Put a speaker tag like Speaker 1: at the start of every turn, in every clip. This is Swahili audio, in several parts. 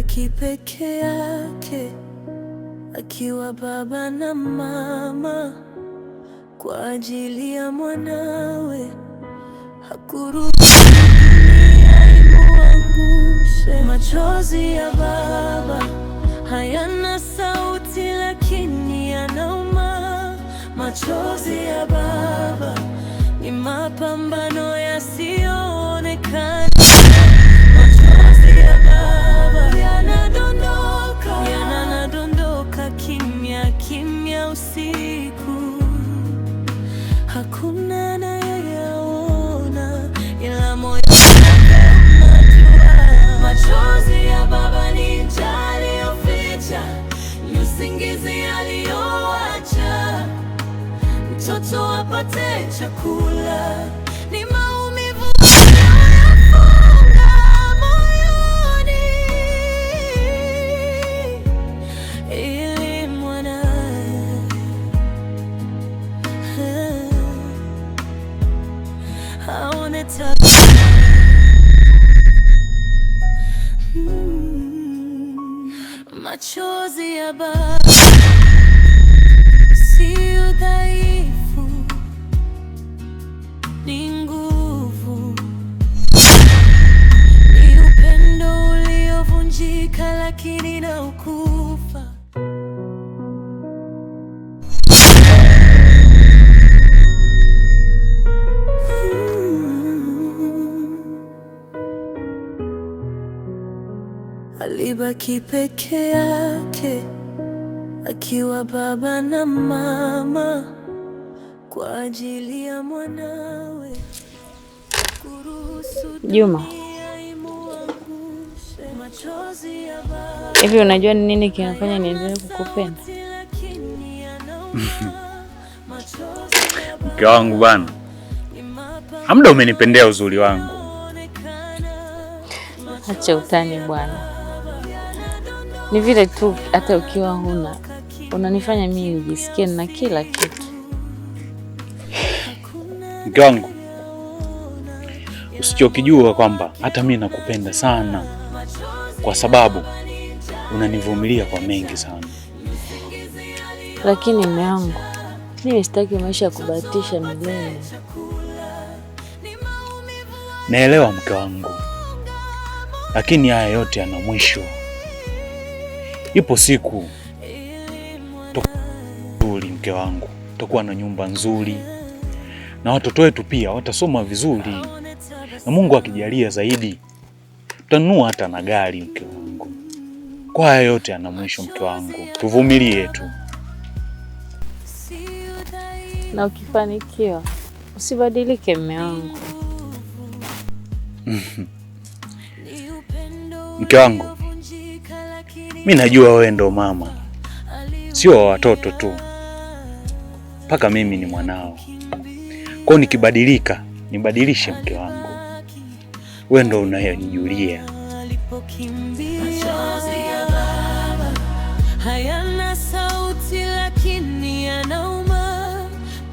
Speaker 1: Alibaki peke yake akiwa baba na mama kwa ajili ya mwanawe, hakuruhusu dunia imuangushe. Machozi ya baba hayana sauti, lakini yanauma. Machozi ya baba ni mapambano yasiyoonekana. Machozi ya baba yanadondoka, yanadondoka kimya kimya usiku, hakuna anayeyaona ila moyo wake unajua. Machozi ya baba ni njaa aliyoficha, ni usingizi aliyoacha mtoto apate chakula, ni maumivu aliyoyafunga moyoni ili mwanae aone Machozi ya baba si udhaifu, ni nguvu, ni upendo uliovunjika lakini na ukufa. Alibaki peke yake akiwa baba na mama kwa ajili ya mwanawe, kuruhusu
Speaker 2: Juma.
Speaker 1: dunia imuangushe. Machozi ya baba
Speaker 2: Hivi unajua ni nini kinafanya niendelee kukupenda?
Speaker 1: sauti lakini yanauma. Machozi ya
Speaker 3: Mke wangu bana,
Speaker 1: ni mapambano
Speaker 3: hamda umenipendea uzuri wangu.
Speaker 1: yanayoonekana.
Speaker 2: Acha utani bwana, ni vile tu hata ukiwa huna unanifanya mimi nijisikie na kila kitu.
Speaker 3: Mke wangu, usichokijua kwamba hata mi nakupenda sana, kwa sababu unanivumilia kwa mengi sana.
Speaker 2: Lakini mume wangu, mimi sitaki maisha ya kubahatisha milele.
Speaker 3: Naelewa mke wangu, lakini haya yote yana mwisho. Ipo siku nzuri, mke wangu, tutakuwa na nyumba nzuri na watoto wetu pia watasoma vizuri, na Mungu akijalia zaidi tutanunua hata na gari, mke wangu. Kwa haya yote yana mwisho, mke wangu, tuvumilie tu.
Speaker 2: Na ukifanikiwa usibadilike, mume wangu.
Speaker 3: Mke wangu, mi najua wewe ndo mama, sio wa watoto tu, mpaka mimi ni mwanao. Kwao nikibadilika, nibadilishe mke wangu, wewe ndo unayenijulia.
Speaker 1: Machozi ya baba hayana sauti lakini yanauma.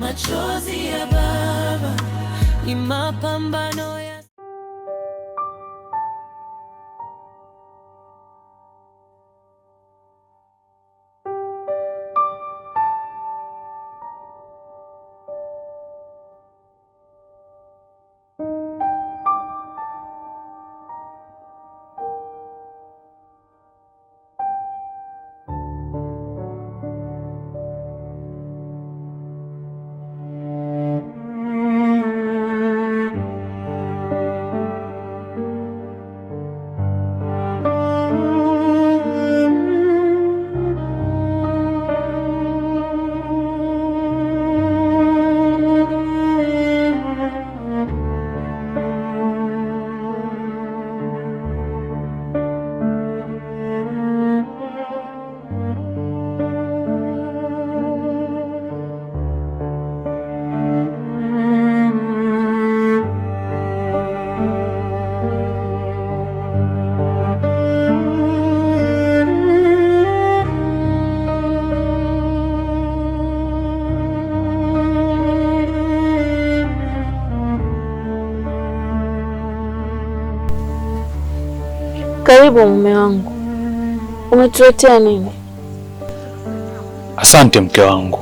Speaker 1: Machozi ya baba ni mapambano ya
Speaker 2: Karibu mume wangu. Umetuletea nini?
Speaker 3: Asante mke wangu,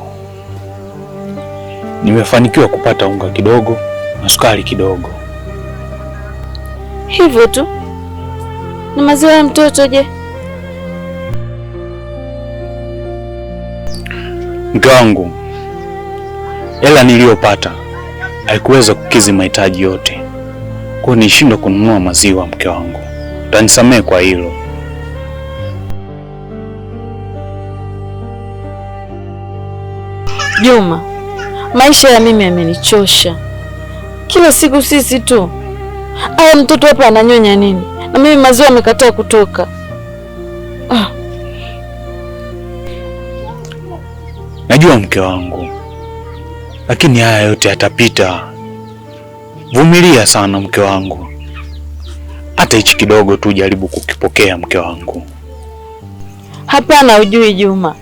Speaker 3: nimefanikiwa kupata unga kidogo na sukari kidogo.
Speaker 2: Hivyo tu? Na maziwa ya mtoto je?
Speaker 3: Mke wangu, hela niliyopata haikuweza kukidhi mahitaji yote, kwa hiyo nilishindwa kununua maziwa. Mke wangu, utanisamehe kwa hilo.
Speaker 2: Juma, maisha ya mimi yamenichosha. Kila siku sisi tu. Aya, mtoto hapa ananyonya nini? Na mimi maziwa yamekataa kutoka.
Speaker 3: Najua mke wangu, lakini haya yote yatapita. Vumilia sana mke wangu, hata hichi kidogo tu jaribu kukipokea mke wangu.
Speaker 2: Hapana, hujui Juma,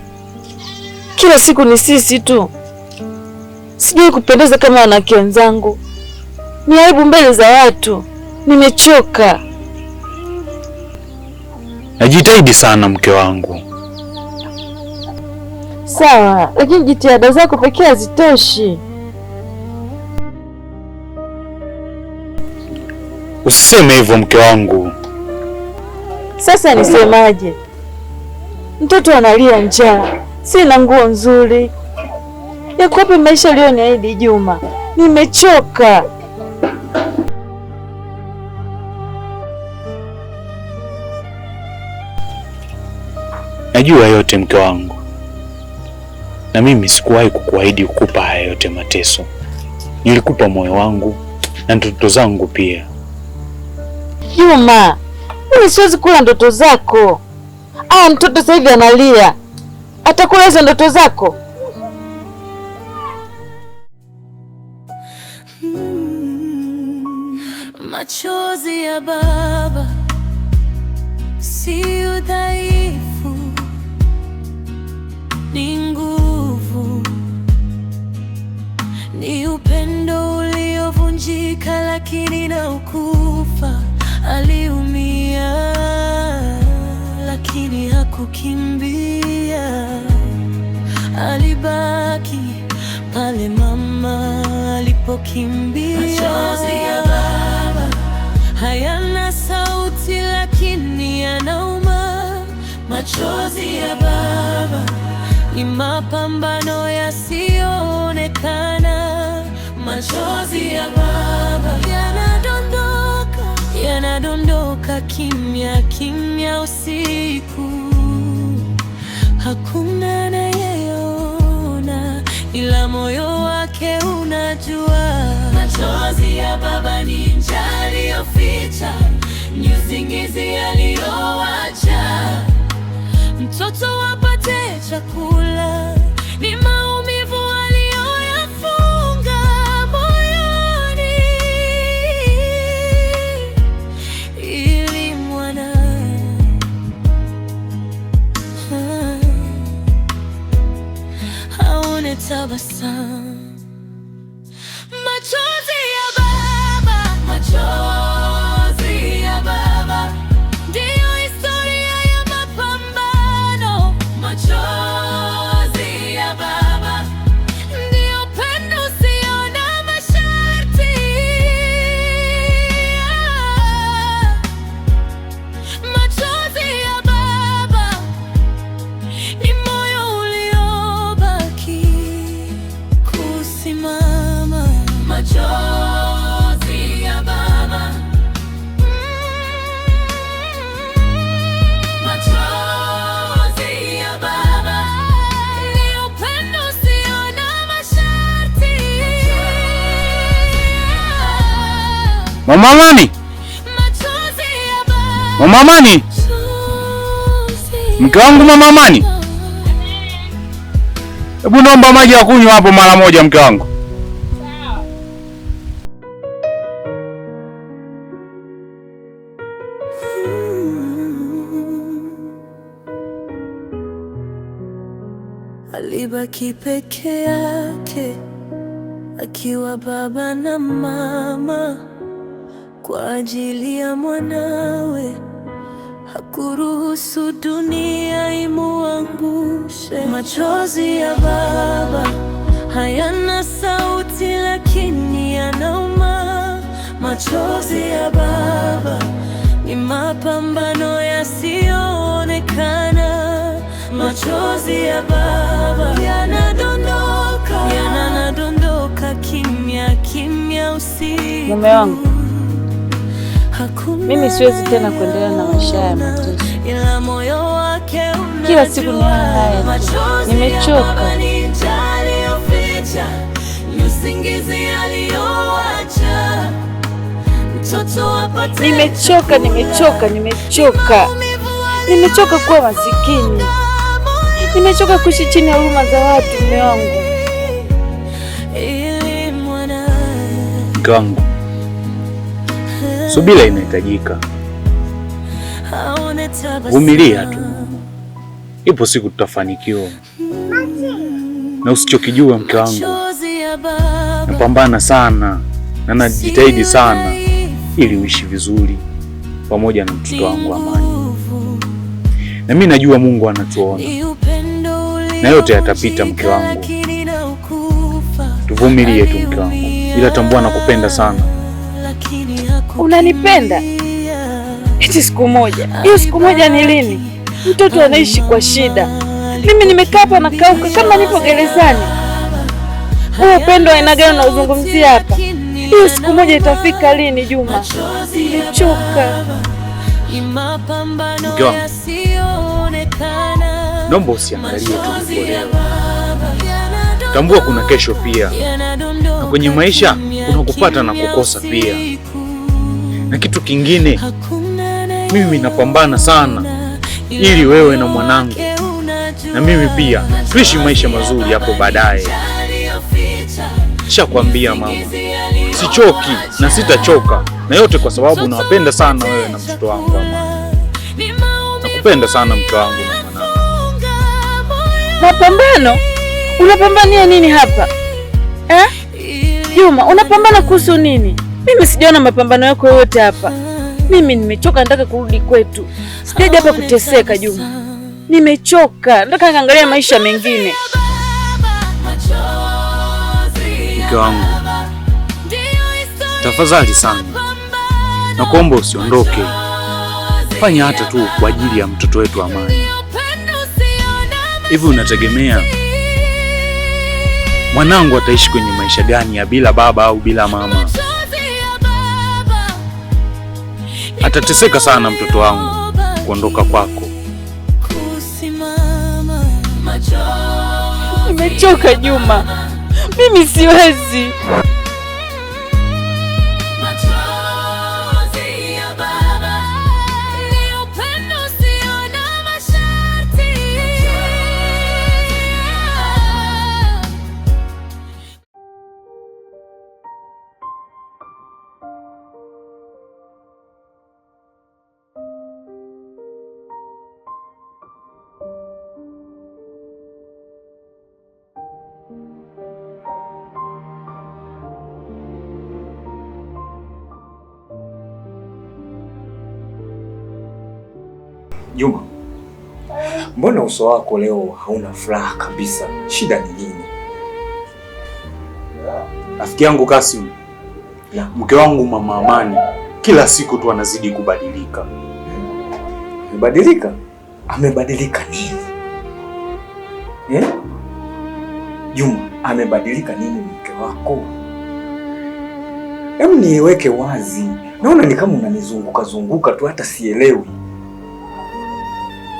Speaker 2: kila siku ni sisi tu. Sijui kupendeza kama wanawake wenzangu, ni aibu mbele za watu. Nimechoka.
Speaker 3: Najitahidi sana mke wangu.
Speaker 2: Sawa, lakini jitihada zako pekee hazitoshi.
Speaker 3: Usiseme hivyo mke wangu.
Speaker 2: Sasa nisemaje? Mtoto analia njaa, sina nguo nzuri ya kuwape maisha aliyoniahidi Juma. Nimechoka.
Speaker 3: Najua yote mke wangu, na mimi sikuwahi kukuahidi kukupa haya yote mateso. Nilikupa moyo wangu na ndoto zangu pia.
Speaker 2: Juma, mimi siwezi kula ndoto zako. Aya, mtoto sasa hivi analia, atakula hizo ndoto zako?
Speaker 1: Machozi ya baba si udhaifu, ni nguvu, ni upendo uliovunjika lakini na ukufa. Aliumia lakini hakukimbia, alibaki pale mama alipokimbia. Machozi ya baba hayana sauti lakini yanauma. Machozi ya baba ni mapambano yasiyoonekana. Machozi ya baba yanadondoka, yanadondoka kimya kimya usiku, hakuna anayeona ila moyo wake unajua. Machozi ya baba ni njaa aliyoficha, ni usingizi aliyowacha mtoto apate chakula, ni maumivu aliyoyafunga moyoni ili mwana aone tabasamu. Machozi ya baba, machozi ya baba ndiyo historia ya mapambano. Machozi ya baba ndiyo pendo usio na masharti. Machozi ya baba ni moyo uliobaki kusimama. Machozi ya baba, machozi ya baba ni upendo usio na masharti.
Speaker 3: Mama Amani,
Speaker 1: Machozi ya baba,
Speaker 3: Mama Amani, mke wangu Mama Amani, hebu naomba maji ya kunywa hapo mara moja, mke wangu.
Speaker 1: Alibaki peke yake akiwa baba na mama kwa ajili ya mwanawe. Hakuruhusu dunia imuangushe. Machozi ya baba hayana sauti, lakini yanauma. Machozi ya baba ni mapambano yasiyoonekana. Machozi ya baba yanadondoka, yanadondoka kimya kimya usiku.
Speaker 2: Mume wangu,
Speaker 1: Hakuna
Speaker 2: mimi siwezi tena kuendelea na maisha haya ya mateso.
Speaker 1: ila moyo wake
Speaker 2: Kila siku ni haya haya tu.
Speaker 1: Machozi ya
Speaker 2: Nimechoka.
Speaker 1: baba ni njaa aliyoficha, ni usingizi aliyoacha. Mtoto apate
Speaker 2: Nimechoka,
Speaker 1: chakula.
Speaker 2: nimechoka, nimechoka.
Speaker 1: Maumivu
Speaker 2: Nimechoka kuwa masikini. Nimechoka kuishi chini ya huruma za watu, mume wangu.
Speaker 1: ili mwanae
Speaker 3: Mke wangu, subira inahitajika,
Speaker 1: aone tabasamu.
Speaker 3: vumilia tu, ipo siku tutafanikiwa. Na usichokijua mke wangu,
Speaker 1: Machozi ya baba
Speaker 3: napambana sana na najitahidi sana ili uishi vizuri pamoja na mtoto wangu Amani, na mimi najua Mungu anatuona na yote yatapita, mke wangu. Tuvumilie tu mke wangu, ila tambua nakupenda sana.
Speaker 2: Unanipenda? Eti siku moja. Hiyo siku moja ni lini? Mtoto anaishi kwa shida. Mimi nimekaa hapa nakauka kama nipo gerezani. Huo upendo wa aina gani unaozungumzia hapa? Hiyo siku moja itafika lini, Juma? Nimechoka.
Speaker 3: Mke wangu, naomba usiangalie tu tulipo leo, tambua kuna kesho pia, na kwenye maisha kuna kupata na kukosa pia. Na kitu kingine, mimi napambana sana ili wewe na mwanangu na mimi pia tuishi maisha mazuri hapo baadaye. Nishakwambia mama, sichoki na sitachoka, na yote kwa sababu nawapenda sana wewe na mtoto wangu Amani. Nakupenda sana mke wangu na mwanangu.
Speaker 2: Mapambano? Unapambania nini hapa eh? Juma, unapambana kuhusu nini? Mimi sijaona mapambano yako yoyote hapa. Mimi nimechoka, nataka kurudi kwetu. Sijaja hapa kuteseka, Juma. Nimechoka, nataka kaangalia maisha mengine.
Speaker 3: Mke wangu, tafadhali sana, nakuomba usiondoke. Fanya hata tu kwa ajili ya mtoto wetu Amani. Hivi unategemea mwanangu ataishi kwenye maisha gani ya bila baba au bila mama? Atateseka sana mtoto wangu kuondoka kwako.
Speaker 2: Nimechoka Juma, mimi siwezi.
Speaker 1: Machozi ya baba ni upendo usio na masharti.
Speaker 4: Juma, mbona uso wako leo hauna furaha kabisa? Shida ni nini?
Speaker 3: Rafiki yangu Kasim, mke wangu mama Amani kila siku tu anazidi kubadilika.
Speaker 4: Amebadilika? Amebadilika nini? Eh? Juma, amebadilika nini mke wako? Hebu niweke wazi. Naona ni kama unanizunguka zunguka tu hata sielewi.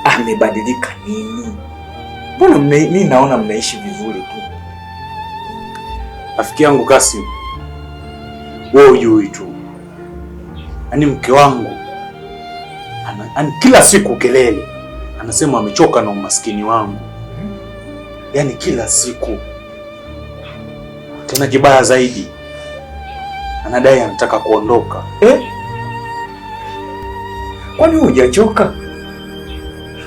Speaker 4: Amebadilika nini? Mbona mimi naona mnaishi vizuri tu.
Speaker 3: Rafiki yangu Kasim, wewe hujui tu, yaani mke wangu yaani kila siku kelele, anasema amechoka na umaskini wangu, yaani kila siku. Tena kibaya zaidi, anadai anataka kuondoka.
Speaker 4: Eh? Kwani wewe hujachoka?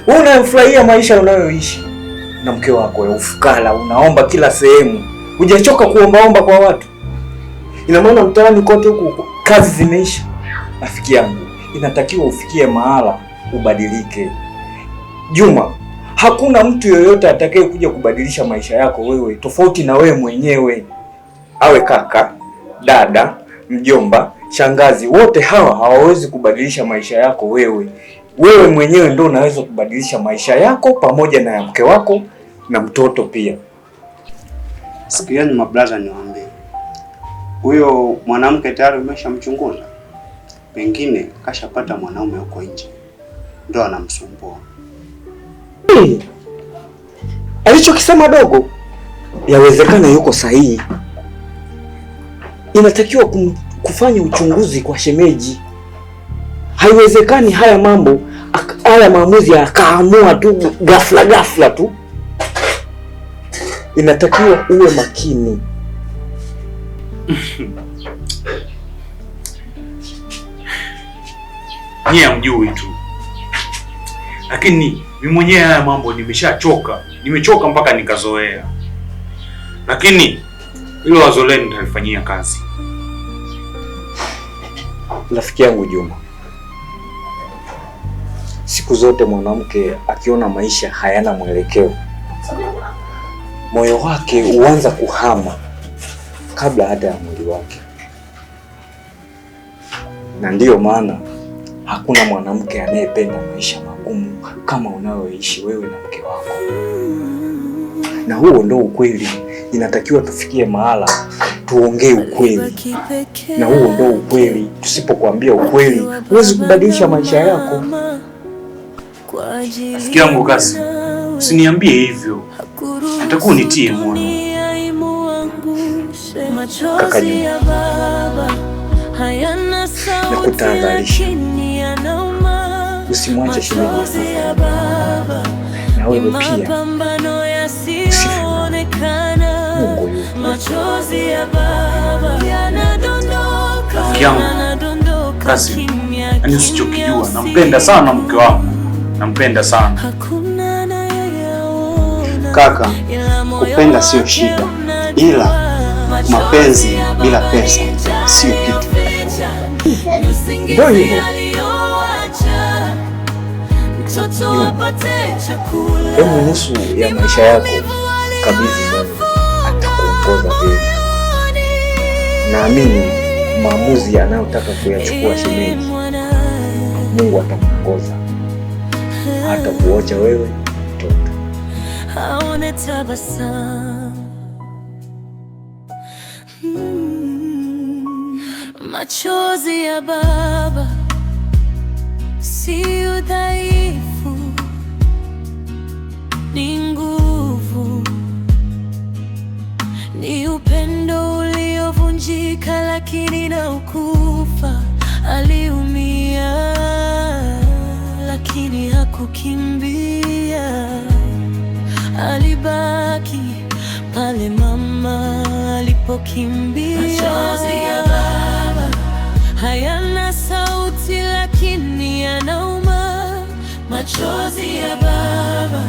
Speaker 4: Wewe unayofurahia maisha unayoishi na mke wako ya ufukara, unaomba kila sehemu. Hujachoka kuombaomba kwa watu? Ina maana mtaani kote huku kazi zimeisha. Rafiki yangu, inatakiwa ufikie mahala ubadilike. Juma, hakuna mtu yoyote atakaye kuja kubadilisha maisha yako wewe tofauti na wewe mwenyewe. Awe kaka, dada, mjomba, shangazi, wote hawa hawawezi kubadilisha maisha yako wewe. Wewe mwenyewe ndio unaweza kubadilisha maisha yako pamoja na ya mke wako na mtoto pia.
Speaker 5: Sikieni mabraza, niwaambie, huyo mwanamke tayari umeshamchunguza, pengine kashapata mwanaume huko nje, ndo anamsumbua.
Speaker 4: Hey, alichokisema dogo yawezekana yuko sahihi. Inatakiwa kufanya uchunguzi kwa shemeji. Haiwezekani haya mambo, haya maamuzi akaamua tu ghafla ghafla tu. Inatakiwa uwe makini.
Speaker 3: Nyie hamjui tu, lakini mimi mwenyewe haya mambo nimeshachoka, nimechoka mpaka nikazoea. Lakini hilo wazo lenu nitalifanyia kazi.
Speaker 4: Rafiki yangu Juma, siku zote mwanamke akiona maisha hayana mwelekeo, moyo wake huanza kuhama kabla hata ya mwili wake. Na ndiyo maana hakuna mwanamke anayependa maisha magumu kama unayoishi wewe na mke wako. Na huo ndo ukweli. Inatakiwa tufikie mahala tuongee ukweli. Na huo ndo ukweli. Tusipokuambia ukweli, huwezi kubadilisha maisha yako.
Speaker 3: Rafiki yangu Kasi, usiniambie hivyo. Nitakuwa nitie moyo.
Speaker 4: Kaka Juma, nakutahadharisha, usimwache shemeji yako. Na wewe pia usife. Mungu yupo.
Speaker 3: Rafiki yangu Kasi, yaani usichokijua, nampenda sana mke wangu, nampenda sana.
Speaker 5: Kaka, kupenda sio shida, ila mapenzi bila pesa sio kitu.
Speaker 4: Ndio hivyo. Hebu nusu ya maisha yako kabidhi Mungu, atakuongoza vyema. Naamini maamuzi anayotaka kuyachukua shemeji, Mungu atamuongoza, hata kuocha wewe mtoto.
Speaker 1: Aone tabasamu. Machozi ya baba si udhaifu, ni nguvu, ni upendo uliovunjika lakini na ukufa. Aliumia lakini hakukimbia, alibaki pale mama alipokimbia. Machozi ya baba hayana sauti lakini yanauma. Machozi ya baba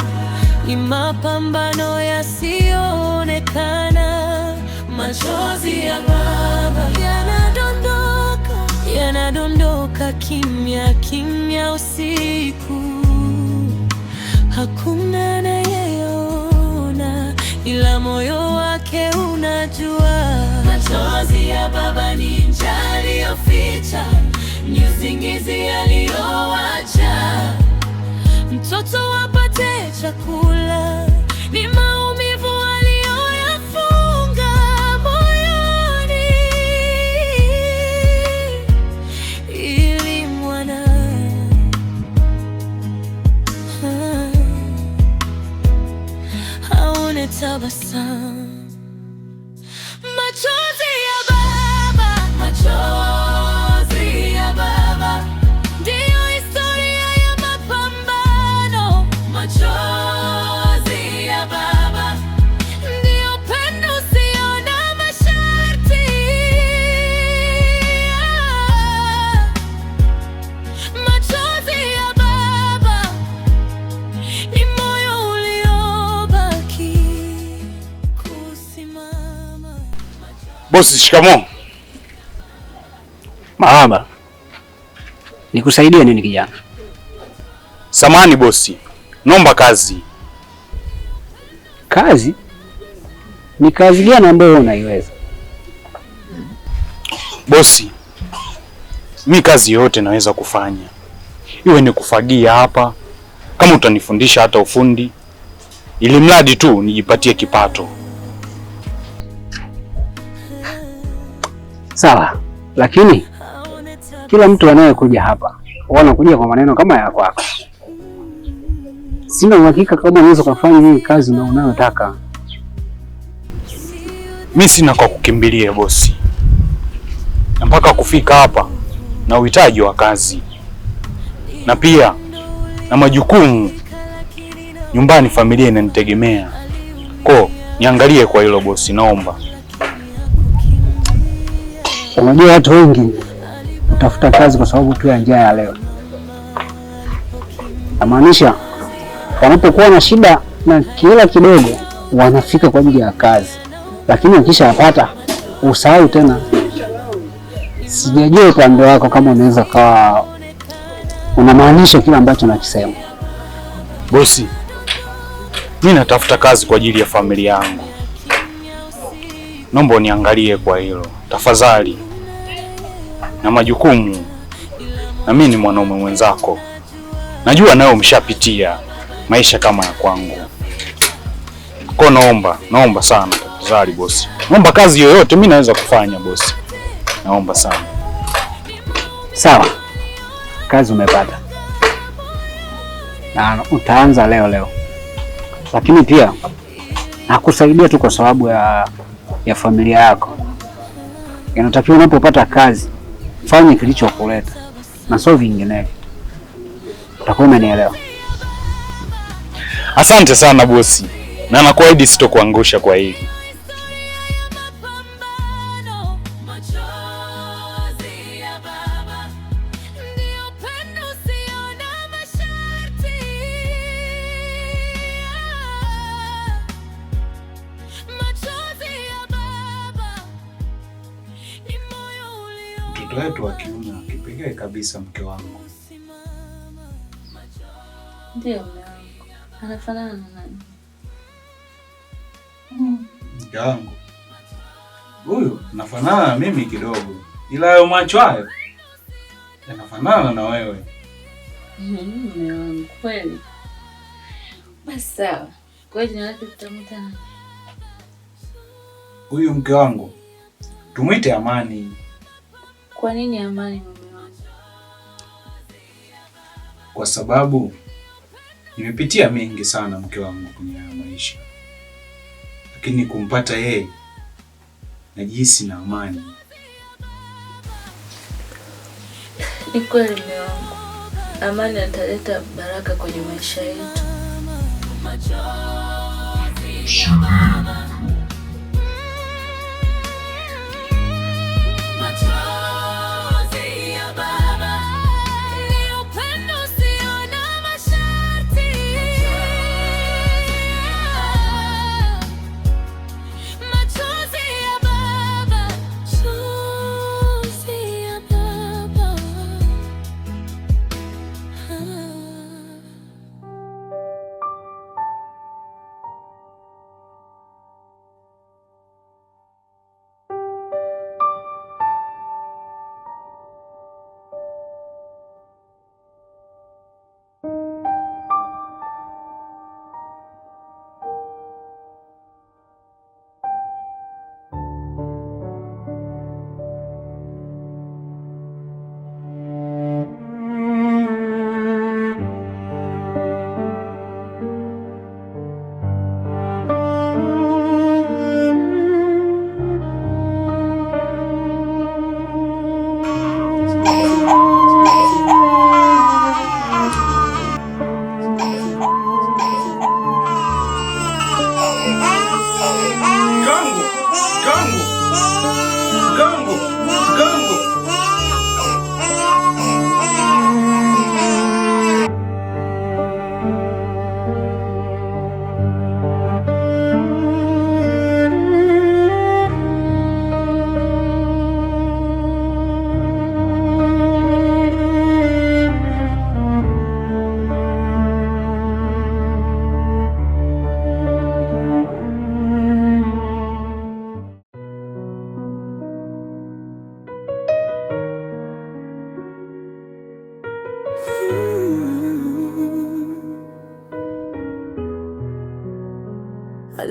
Speaker 1: ni mapambano yasiyoonekana. Machozi ya baba yanadondoka, yanadondoka kimya kimya usiku. Hakuna anayeona ila moyo wake unajua. Machozi ya baba ni njaa aliyoficha, ni usingizi aliyowacha mtoto apate chakula, ni maumivu aliyoyafunga moyoni ili mwana aone tabasamu. Machozi ya baba, machozi ya baba ndiyo historia ya mapambano. Machozi ya baba ndiyo pendo usio na masharti. Machozi ya baba ni moyo uliobaki kusimama.
Speaker 3: Bosi, shikamoo.
Speaker 6: Marhaba. Nikusaidie nini kijana?
Speaker 3: Samahani bosi, naomba kazi.
Speaker 6: Kazi? Ni kazi gani ambayo unaiweza?
Speaker 3: Bosi, mi kazi yoyote naweza kufanya, iwe ni kufagia hapa, kama utanifundisha hata ufundi, ili mradi tu nijipatie kipato.
Speaker 6: Sawa, lakini kila mtu anayekuja hapa wanakuja kwa maneno kama ya kwako. Sina uhakika kama unaweza kufanya hii kazi na unayotaka.
Speaker 3: Mi sina kwa kukimbilia bosi, na mpaka kufika hapa na uhitaji wa kazi na pia na majukumu nyumbani, familia inanitegemea. Ko, niangalie kwa hilo bosi, naomba.
Speaker 6: Unajua watu wengi utafuta kazi kwa sababu tu ya njaa ya leo. Namaanisha wanapokuwa na shida na kila kidogo wanafika kwa ajili ya kazi, lakini wakishapata usahau tena. Sijajua upande wako kama unaweza kawa unamaanisha kile ambacho nakisema.
Speaker 3: Bosi, mi natafuta kazi kwa ajili ya familia yangu, naomba uniangalie kwa hilo tafadhali, na majukumu, na mi ni mwanaume mwenzako, najua nawe umeshapitia maisha kama ya kwangu. Kwa naomba, naomba sana tafadhali bosi, naomba kazi yoyote mi naweza kufanya bosi, naomba sana.
Speaker 6: Sawa, kazi umepata na utaanza leo leo, lakini pia nakusaidia tu kwa sababu ya familia yako. Inatakiwa unapopata kazi fanye kilichokuleta na sio vinginevyo. Utakuwa umenielewa.
Speaker 3: Asante sana bosi, na nakuahidi sitokuangusha kwa hili.
Speaker 1: Machozi ya baba ndio upendo usio na masharti. Machozi ya baba ni moyo ulio
Speaker 3: Mtoto wetu wa kiume wa kipekee kabisa, mke wangu.
Speaker 2: Ndio mume wangu. Anafanana na nani?
Speaker 3: Mke wangu huyu nafanana na mimi kidogo, ila hayo macho hayo yanafanana na wewe.
Speaker 2: Mume wangu kweli. Basi sawa. Kwa hiyo jina lake tutamwita nani?
Speaker 3: Huyu mke wangu tumwite Amani,
Speaker 2: Kwa nini Amani mume wangu?
Speaker 3: kwa sababu nimepitia mengi sana mke wangu kwenye haya maisha, lakini kumpata yeye najihisi na amani.
Speaker 2: Ni kweli mume wangu, Amani ataleta baraka kwenye maisha yetu.
Speaker 1: Machozi ya baba, machozi ya baba ni upendo usio na masharti. Machozi ya baba, machozi ya baba.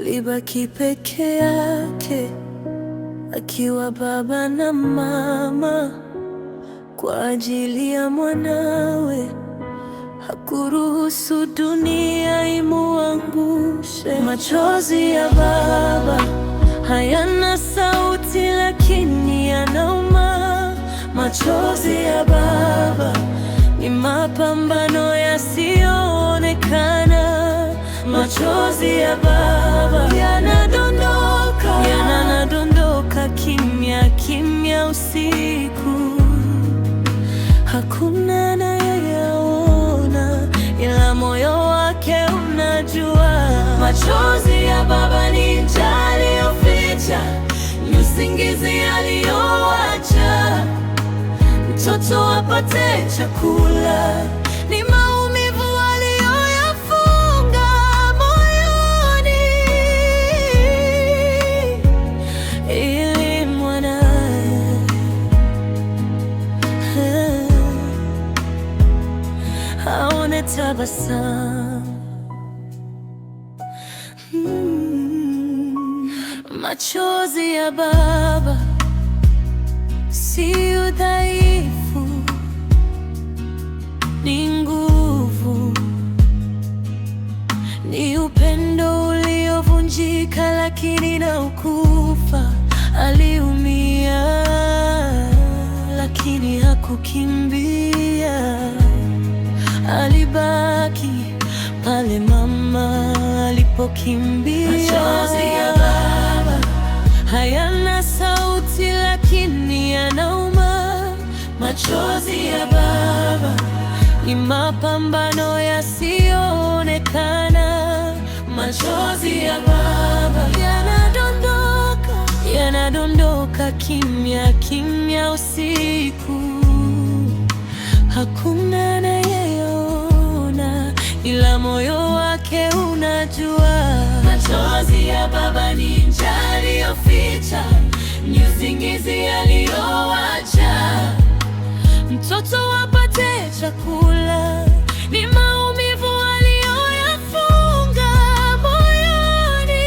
Speaker 1: Alibaki peke yake akiwa baba na mama kwa ajili ya mwanawe. Hakuruhusu dunia imuangushe. Machozi ya baba hayana sauti, lakini yanauma. Machozi ya baba ni mapambano yasiyoonekana. Machozi ya baba yanadondoka, yanadondoka kimya kimya usiku, hakuna anayeyaona ila moyo wake unajua. Machozi ya baba ni njaa aliyoficha, ni usingizi aliyoacha mtoto apate chakula, ni maumivu aliyoyafunga moyoni ili mwanae aone tabasamu. Machozi ya baba si udhaifu, ni nguvu, ni upendo uliovunjika lakini na ukufa. Aliumia lakini hakukimbia, alibaki pale mama alipokimbia. Machozi ya baba hayana sauti lakini yanauma. Machozi ya baba ni mapambano yasiyoonekana. Machozi ya baba yanadondoka, yanadondoka kimya kimya usiku, hakuna anayeona ila moyo wake unajua. Machozi ya baba ni njaa aliyoficha, ni usingizi aliyoacha mtoto apate chakula, ni maumivu aliyoyafunga moyoni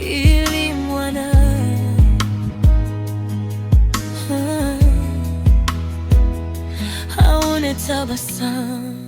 Speaker 1: ili mwanae aone tabasamu.